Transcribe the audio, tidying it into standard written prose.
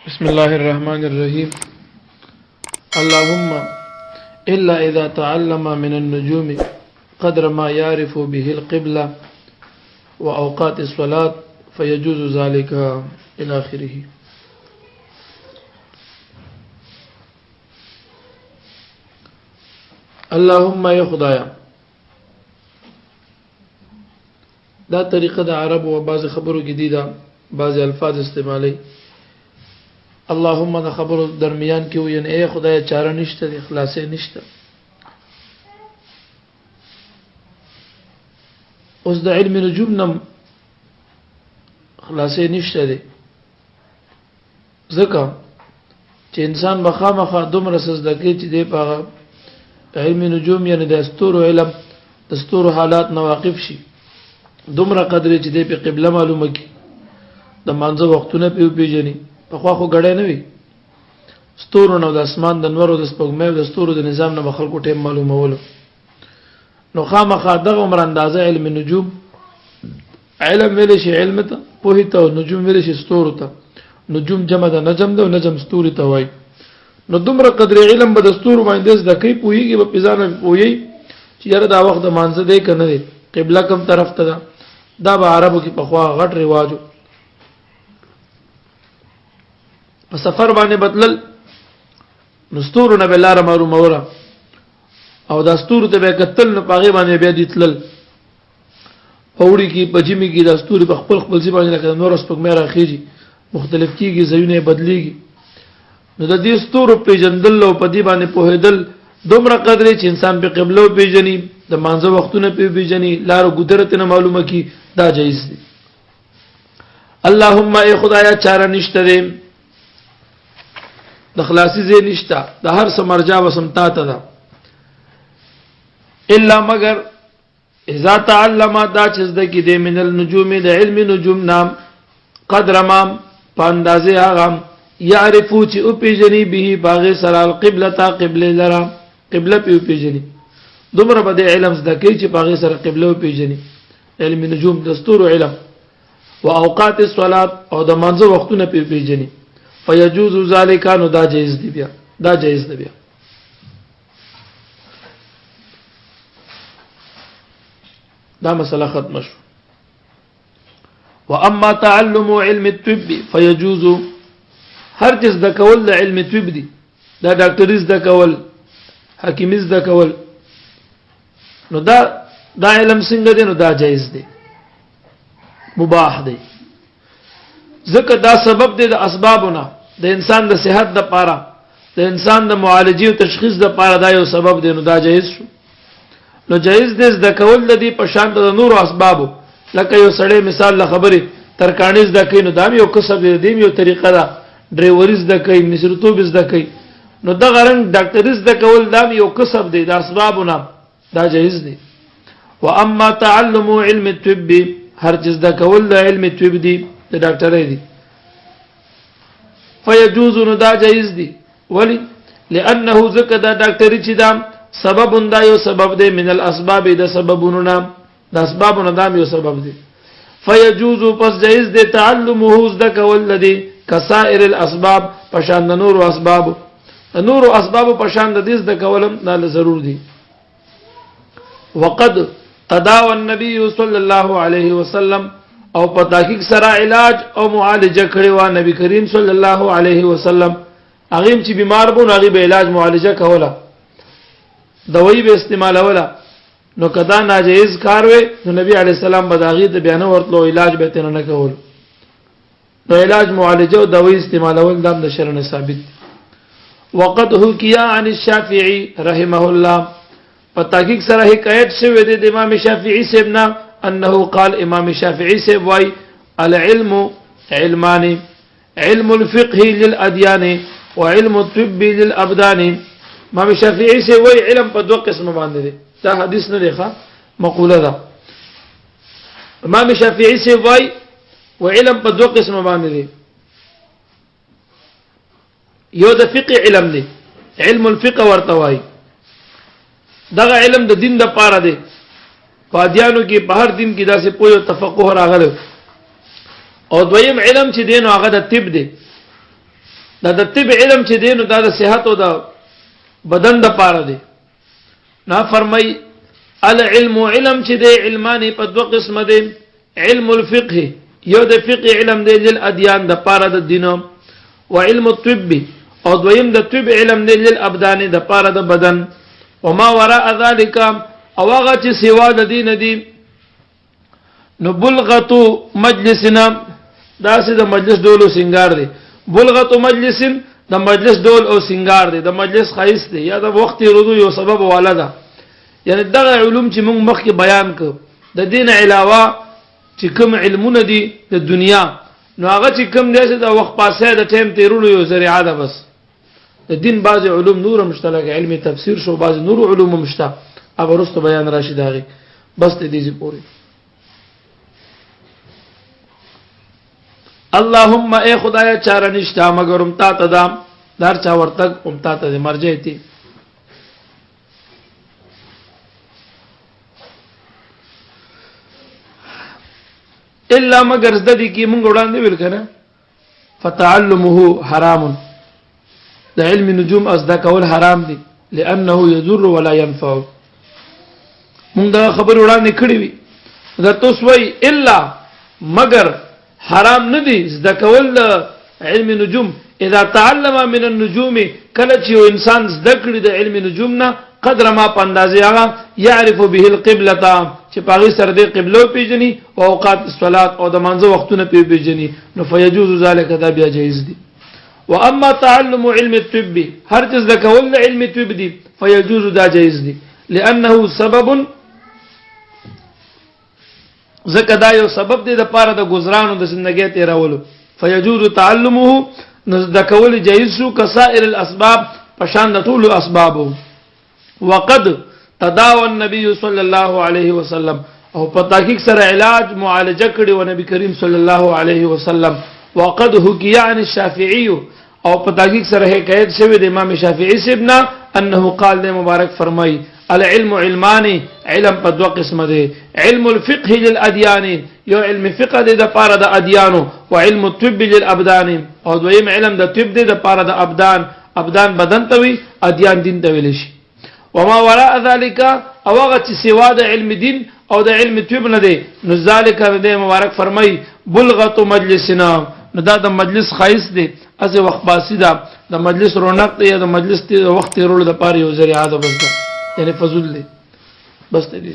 بسم الله الرحمن الرحيم. اللهم إلا إذا تعلم من النجوم قدر ما يعرف به القبلة وأوقات الصلاة فيجوز ذلك إلى آخره. اللهم يا خدایا، دا طریقه د عربو او بعض خبرو کې دي، دا بعض الفاظ استعمالي. اللهم د خبرو درمیان کې وي، یعنی اے خدای، چاره نشته، د خلاصې نشته. اوس د علم نجوم نم خلاصې نشته دی، ځکه چې انسان به خامخا دومره څه زده کوي چې دی په هغه علم نجوم، یعنی د ستورو علم، د ستورو حالات نه واقف شي، دومره قدرې چې دی په قبله معلومه کړي، د مانځه وختونه پې وپېژني. پخوا خو ګړی نه وي، ستورو نه، د اسمان د نورو، د سپوږمۍ، د ستورو د نظام نه به خلکو ټیم معلومولو. نو خامخا دغه عمر اندازه علم نجوم، علم ویل شي علم ته، پوهې ته، او نجوم ویل شي ستورو ته. نجوم جمع ده نجم ده، او نجم ستوري ته وایي. نو دومره قدر علم به د ستورو باندې زده کوي، پوهېږي به، په ځانه پوهېږي چې یاره دا وخت د مانځه دی که نه دی، قبله کوم طرف ته ده. دا به عربو کې پخوا غټ رواج، په سفر باندې بدلل نو ستورو نه به لاره معلوموله، او دا ستورو ته به کتل، نو په هغې باندې بیا دي تلل. په اوړي کې، په ژمي کې دا ستوري په خپل خپل ځای باندې لکه نور سپوږمۍ راخیږي، مختلف کیږي، ځایونه یې بدلیږي. نو د دې ستورو پیژندل او په دې باندې پوهېدل دومره قدرې چې انسان په قبله پیژني، د مانځه وختونه په پیژني، لارو ګدرت نه معلومه کی، دا جایز دی. اللهم ای خدایا، چاره نشته دی، د خلاصي ځای نشته، د هر څه مرجع وسم تا ته ده. الا مگر اذا تعلم، دا چې زده کې دی، من النجوم، د علم نجوم نام، قدر ما، په اندازې هغه، يعرفو، چې او پیژني، به، باغ سره، القبلة، قبله لرا، قبله په پیژني. دومره به د علم زده کوي چې باغ سره قبله پیژني، علم نجوم، دستور علم، واوقات الصلاه، او د منځ وختونه په پیژني، فیجوز ذلک، نو دا جایز دی بیا، دا جایز دی بیا. دا مسله ختم شو. واما تعلم علم الطب فيجوز، هر چیز د کول د علم طب دی، دا ډاکټریز د کول، حکیمیز د کول، نو دا علم څنګه دی؟ نو دا جایز دی، مباح دی، ځکه دا سبب دی د اسبابونه، د انسان د صحت د پاره، د انسان د معالجې او تشخیص د پاره دا یو سبب دی، نو دا جایز شو. نو جایز دی د کول د دې په شان د نورو اسبابو، لکه یو سړی مثال له خبرې ترکاڼي زده کوي، نو دا یو کسب دی، دی یو طریقه ده، ډرایوري زده کوي، مصرتوب زده کوي، نو دغه رنګ ډاکټري زده کول دا یو کسب دی د اسبابونه، دا جایز دی. واما تعلم علم الطب، هر چیز د کول د علم طب دی، د ډاکټرۍ دی، فیجوز، نو دا جایز دی. ولی؟ لانه، ځکه دا ډاکټري چې دا سبب، دا یو سبب دی، من الاسباب، د سببونو نه، د اسبابونو دا یو سبب دی، فیجوز، پس جایز دی، تعلمه، زده کول لدی، کسائر الاسباب، پشان د نور اسباب، د نور اسباب پشان د دې زده کولم دا ضرور دی. وقد تداوى النبي صلى الله عليه وسلم، او په تحقیق سره علاج او معالجه کړی و نبی کریم صلی الله علیه وسلم. هغه چې بیمار بو، هغه به علاج معالجه کوله، دوی به استعمالوله. نو کدا ناجیز کار وي، نو نبی علی السلام به داغي ته بیان ورتلو، علاج به تنه نه کول. نو علاج معالجه او دوی استعمالول دام د شرع نه ثابت. وقد حکیا عن الشافعي رحمه الله، په تحقیق سره حکایت شوی دی د امام شافعي صاحب نه، انه قال، امام شافعي صاحب وای، العلم علمان، علم الفقه للاديان وعلم الطب للابدان. امام شافعي صاحب وای علم په دوه قسم باندې دی. دا حدیث نه دی ښه، مقوله ده. امام شافعي صاحب وای و علم په دوه قسم باندې دی، یو د فقه علم دی، علم الفقه ورته وای، دغه علم د دین د پاره دی. په ادیانو کې، په هر دین کې داسې پوهه او تفقه راغله. او دویم علم چې دین، هغه د طب دی. دا د طب علم چې دی نو دا د صحت او د بدن د پاره دی. نا فرمای العلم علم چې دی علمانی په دوه قسمه دی، علم الفقه یو د فقه علم دی للادیان د پاره د دین، او علم الطب او دویم د طب علم دی للابدان د پاره د بدن، وما وراء ذلك او هغه چې سوا د دین دی. نو بلغت مجلسنا دا سه د مجلس ډول او سنگار دی، بلغت مجلس د مجلس ډول او سنگار دی، د مجلس خایس دی یا د وخت رودو یو سبب والا ده. یعنی دغه علوم چې موږ مخکې بیان ک د دین علاوه چې کوم علمونه دي د دنیا، نو هغه چې کوم دی چې د وخت پاسه د ټیم تیرولو یو ذریعہ ده. بس د دین بعض علوم نور هم شته، لکه علم تفسیر شو، بعض نور علوم هم شته، هغه وروسته بیان راشي داغي. بس د دې پورې اللهم اے خدای چاره نشته مگر هم تا ته دا دار چا ورتګ هم تا ته مرجع تی. الا مگر زده دي کې مونږ وړاندې ویل کنه فتعلمه حرام، د علم نجوم ازده کول حرام دي، لانه يضر ولا ينفع. مونږ دا خبر وړاندې کړې وي. دا تاسو وای الا مگر حرام نه دي زده کول علم نجوم اذا تعلم من النجوم، کله چې یو انسان زده کړي د علم نجوم نه قدر ما په اندازې هغه يعرف به القبلة چې په هغې سره د قبله پیژني او اوقات الصلات او د مانځه وختونه پې پیژني، نو فیجوز ذلک دا بیا جایز دي. واما تعلم علم الطب هر چې زده کول د علم طب دي فیجوز دا جایز دي، لانه سبب ځکه دا یو سبب دی د پاره د گزارانو د زندګۍ تیرولو، فیجوز تعلمه نو د کول جایز شو کسائر الاسباب پشان د ټولو اسبابو. وقد تداوى النبي صلی الله علیه وسلم او په تحقیق سره علاج معالجه کړي و نبی کریم صلی الله علیه وسلم. وقد حکی عن الشافعي او په تحقیق سره حکایت شوی د امام شافعي صاحب نه انه قال د مبارک فرمای العلم علمان، علم په دوه قسمه دی، علم الفقه للادیان یو علم فقه دی د پاره د ادیانو، او علم الطب للابدان او دویم علم د طب دی د پاره د ابدان، ابدان بدن ته وي، ادیان دین ته ویل شي. وما وراء ذلك او هغه چې سوا د علم دین او د علم طب نه دی، نو ذالک د مبارک فرمای بلغت مجلسنا، نو دا د مجلس خایس دی، از وخت باسی دا د مجلس رونق دی، د مجلس دی وخت تیرولو د پاره یو ذریعہ ده، بس ده یعنی فضل دی، بس ته دې.